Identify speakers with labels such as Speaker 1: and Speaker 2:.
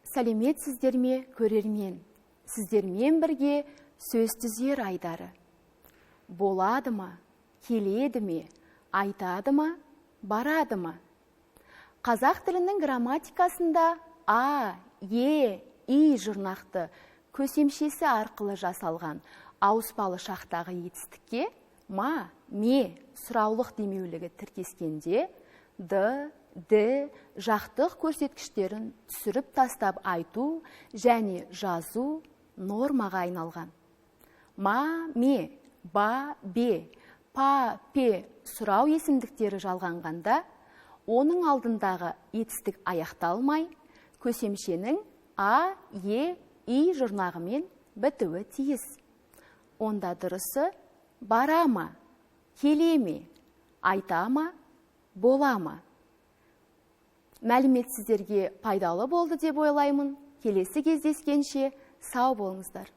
Speaker 1: Сәлеметсіздер ме, көрермен? Сіздермен бірге «Сөз түзер» айдары. Болады ма, келеді ме, айтады ма, барады ма? Қазақ тілінің грамматикасында а, е, и жұрнақты көсемшесі арқылы жасалған ауыспалы шақтағы етістікке ма, ме сұраулық демеулігі тіркескенде д, ді жақтық көрсеткіштерін түсіріп тастап айту және жазу нормаға айналған. Ма, ме, ба, бе, па, пе сұрау есімдіктері жалғанғанда, оның алдындағы етістік аяқталмай, көсемшенің а, е, и жұрнағымен бітуі тиіс. Онда дұрысы: бара ма, келе ме, айта ма, бола ма? Мәлімет сіздерге пайдалы болды деп ойлаймын. Келесі кездескенше сау болыңыздар.